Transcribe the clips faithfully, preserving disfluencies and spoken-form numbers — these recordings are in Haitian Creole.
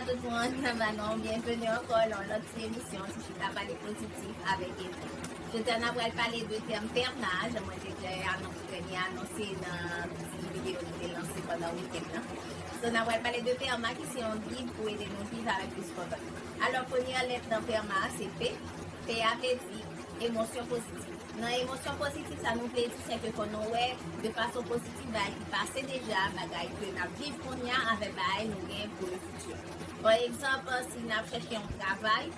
Tout moun, mwen nou byenveni ankò nan yon lòt ti emisyon, Ti Chita Pale Pozitif avèk Eve. Jodi a, n ap pral pale de tèm pèma, jan mwen te fè anons, premye anonse nan ti videyo nou te lanse pandan wikenn nan. So, n ap pral pale de pèma ki se yon gid pou ede nou viv avèk plis kontantman. Alò, premyè lèt nan pèma a se P. P a vle di emosyon pozitif. Nan emosyon pozitif, sa nou vle di, se ke fò nou wè de fason pozitif bagay ki pase deja, bagay ke n ap viv kounye a, avèk bagay nou gen pou le futur. Pa egzanp, si n ap chèche yon travay,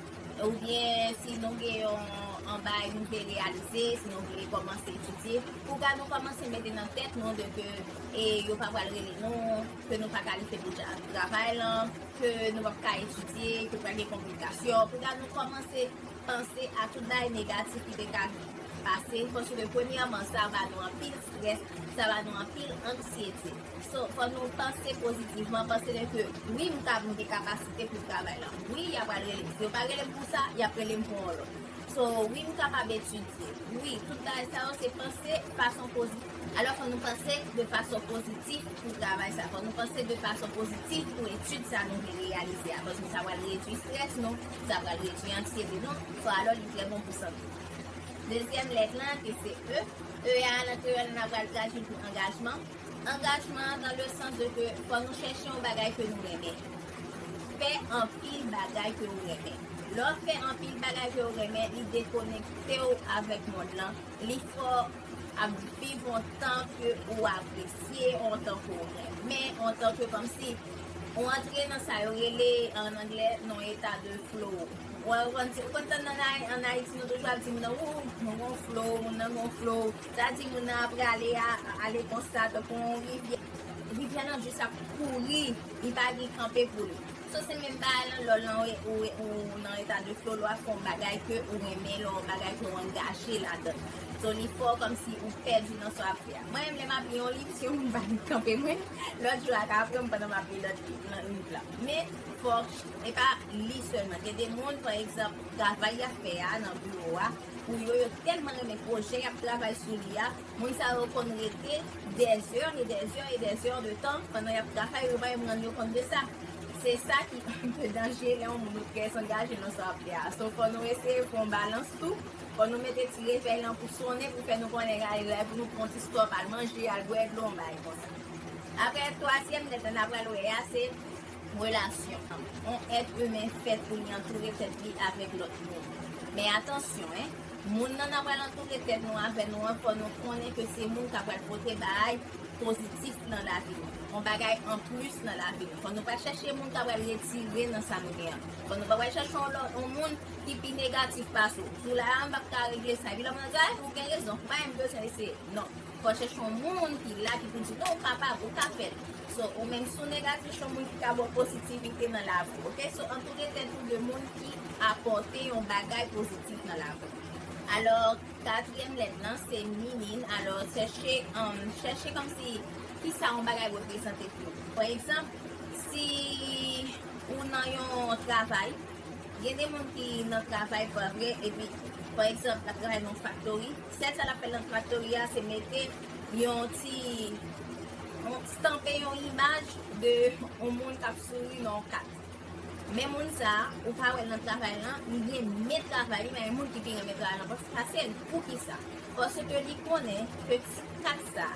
oubyen si nou gen yon, yon bagay nou vle reyalize, si nou vle kòmanse etidye, pou ka nou kòmanse mete nan tèt nou de ke e yo pa pral rele nou, ke nou pa kalifye pou travay lan, ke nou p ap ka etidye, ke pral gen konplikasyon, pou ka nou kòmanse panse a tout bagay negatif ki te ka pase, paske premyèman, sa ba nou anpil strès, sa ba nou anpil anksyete. So, fò nou panse pozitivman, panse de ke wi, m ka, m gen kapasite pou travay la. Wi, y ap rele m. Si yo pa rele m pou sa, y ap rele m pou yon lòt. So, wi, m kapab etidye. Wi, tout bagay sa yo se panse fason pozitif. Alò, fò nou panse de fason pozitif pou travay sa. Fò nou panse de fason pozitif pou etid sa nou vle reyalize a. Paske sa pral redwi strès nou, sa pral redwi anksyete nou. So, alò, li trè bon pou sante. Dezyèm lèt lan, ki se E. E a, nan kreyòl, n a pral tradui pou angajman. Angajman, dans le sens de ke fò nou chèche yon bagay ke nou renmen. Fè anpil bagay ke ou renmen. Lè w fè anpil bagay ke ou renmen, li dekonekte w avèk mond lan. Li fè w ap viv yon tan ke ou apresye, yon tan ke ou renmen, yon tan ke kòmsi ou antre nan sa yo rele, an anglè, nan eta de flow. Ou konn, ou konn tann ann Ay-, ann Ayiti, nou toujou ap di moun nan, "Wou, nou gon flow, moun nan gon flow." Sa di moun nan ap prale a, ale konsa, tankou yon rivyè. Rivyè lan jis ap kouri, li pa gen kanpe pou li. So, se menm bagay lan, lè w lan, ou, ou, ou nan eta de flow, lè w ap fè yon bagay ke ou renmen, lè w yon bagay ke ou angaje ladan. So, li fè w kòmsi ou pèdi nan sa w ap fè a. Mwen menm, lè m ap li yon liv, si yon moun pa vin kanpe mwen, lòt jou a ka pran m pandan m ap li lòt liv, nan liv la. Men, fòk, e pa li sèlman. Gen de moun, pa egzanp, travay y ap fè a nan biwo a, pou yo, yo tèlman renmen pwojè y ap travay sou li a, moun sa yo konn rete des heures et des heures et des heures de temps pandan y ap travay, yo pa menm rann yo kont de sa. Se sa ki anpe danje lè yon moun ou trè angaje nan sa w ap fè a. So, fò nou eseye fè yon balans tou. Fò nou mete ti revèy lan pou sonnen, pou fè nou konnen gade lè pou nou pran ti stòp, al manje, al bwè dlo, yon bagay konsa. Apre, twazyèm lèt la n a pral wè a, se relasyon. Yon èt imen fèt pou li antoure tèt li avèk lòt moun. Men atansyon, en, moun nan n a pral antoure tèt nou avè nou an, fò nou konnen ke se moun k ap pral pote bagay pozitif nan lavi nou. Yon bagay anplis nan lavi nou. Fò nou pa chèche moun k ap pral retire nan sa nou gen an. Fò nou pa pral chèche yon lòt, yon moun ki pi negatif pase w. Si w la a, m p ap ka regle sa. Epi lòt moun nan di, "Ay, ou gen rezon, m pa menm bezwen eseye." Non. Fò chèche yon moun ki la, ki pou di, "Non, ou kapab, ou ka fè l." So, ou menm si w negatif, chèche yon moun ki ka ba w pozitivite nan lavi w, oke? So, antoure tèt ou de moun ki apòte yon bagay pozitif nan lavi w. Alò, katriyèm lèt lan, se minin. Alò, chèche, um, chèche kòmsi, kisa yon bagay reprezante pou ou. Pa egzanp, si ou nan yon travay, gen de moun ki nan travay, pa vre, epi, pa egzanp, l ap travay nan yon faktori. Sèl sa l ap fè nan faktori a, se mete yon ti, yon, stanpe yon imaj de yon moun k ap souri nan yon kat. Men moun sa a, ou pa wè l nan travay lan, li renmen travay li, men moun ki pi renmen travay lan pase l. Poukisa? Paske li konnen ke ti kat sa,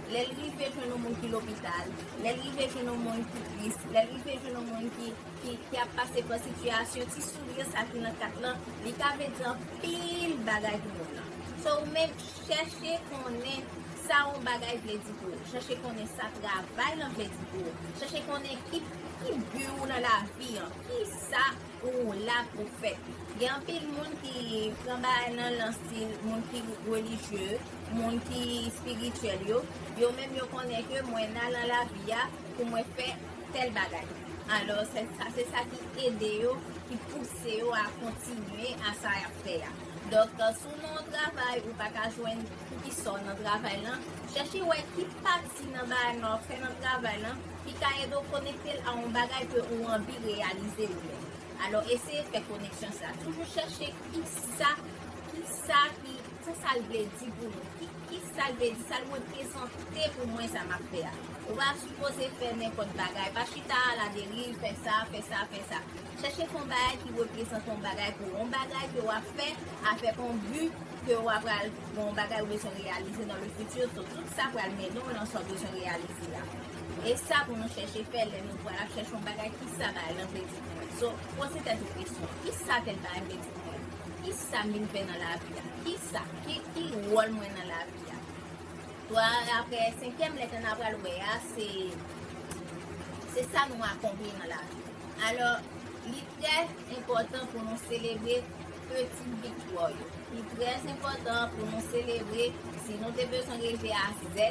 lè l rive jwenn yon moun ki lopital, lè l rive jwenn yon moun ki tris, lè l rive jwenn yon moun ki, ki, ki ap pase pa sitiyasyon, ti souri sa ki nan kat lan, li ka vle di anpil bagay pou moun lan. So, ou menm, chèche konnen sa yon bagay vle di pou ou. Chèche konnen sa travay lan vle di pou ou. Chèche konnen ki, ki bi ou nan lavi an. Kisa ou la pou fè. Gen anpil moun ki pran bagay nan, nan stil moun ki relijye, moun ki espirityèl yo. Yo menm yo konnen ke mwen la nan lavi a pou mwen fè tèl bagay. Alò, se sa, se sa ki ede yo, ki pouse yo a kontinye a sa y ap fè a. Donk, si w nan yon travay, ou pa ka jwenn poukisa w nan travay lan, chèche wè ki pati nan bagay nan w ap fè nan travay lan ki ka ede w konekte l a yon bagay ke ou anvi reyalize ou menm. Alò, eseye fè koneksyon sa. Toujou chèche kisa, kisa ki Sa sa l vle di pou nou? Ki, ki sa l vle di? Sa l reprezante pou mwen, sa m ap fè a? Ou pa sipoze fè nenpòt bagay. Pa chita aladeriv, fè sa, fè sa, fè sa. Chèche fè yon bagay ki reprezante yon bagay pou ou, yon bagay ke w ap fè avèk yon bi ke w ap pral gen yon bagay ou bezwen reyalize nan le futur. So, tout sa pral mennen w nan sa w bezwen reyalize a. E sa pou nou chèche fè lè nou pral ap chèche yon bagay, ki sa bagay lan vle di pou mwen. So, poze tèt ou kesyon, ki sa tèl bagay vle di pou mwen? Ki sa m vin fè nan lavi a? Ki sa? Ki, ki wòl mwen nan lavi a? Twa, apre senkyèm lèt la n a pral wè a, se, se sa nou akonpli nan lavi. Alò, li trè enpòtan pou nou selebre peti viktwa yo. Li trè enpòtan pou nou selebre, si nou te bezwen rive a Z,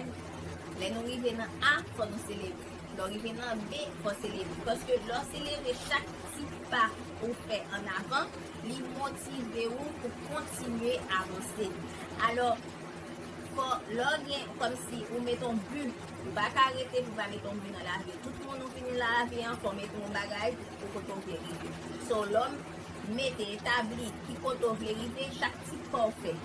lè nou rive nan A, fò nou selebre. Lè w rive nan B, fò w selebre. Paske lè w selebre chak ti pa ou fè an avan, li motive ou pou kontinye avanse. Alò, fò, lè w gen, kòmsi ou mete yon bi, ou pa ka rete pou w pa mete yon bi nan lavi. Tout moun ou vini nan lavi an, fò w mete yon bagay pou kote w vle rive. So, lè w mete, etabli ki kote w vle rive, chak ti pa w fè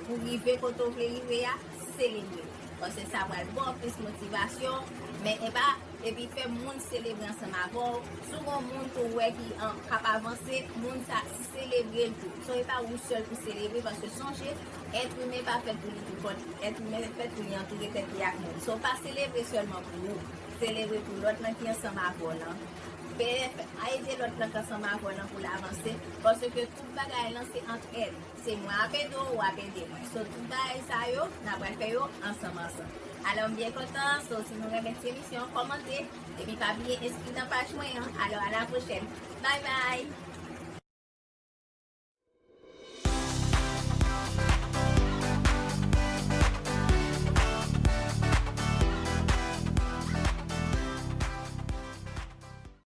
pou rive kote w vle rive a, selebre. Paske sa pral ba w plis motivasyon, men e pa, epi fè moun selebre ansanm avè w. Si w gen yon moun ke w wè ki an, k ap avanse, moun sa selebre l tou. So, e pa ou sèl pou selebre, paske sonje, èt imen pa fèt pou li tou kont li. Èt imen fèt pou li antoure tèt li ak moun. So, pa selebre sèlman pou ou. Selebre pou lòt lan ki ansanm avè w lan. Fè, ede lòt lan ki ansanm avè w lan pou l avanse. Paske tout bagay lan se antrèd. Se mwen ap ede w, w ap ede mwen. So, tout bagay sa yo, n ap pral fè yo ansanm, ansanm. Alò, m byen kontan. So, si nou renmen ti emisyon, kòmante. Epi pa bliye enskri nan paj mwen an. Alò, a la pwochèn. Bye bye!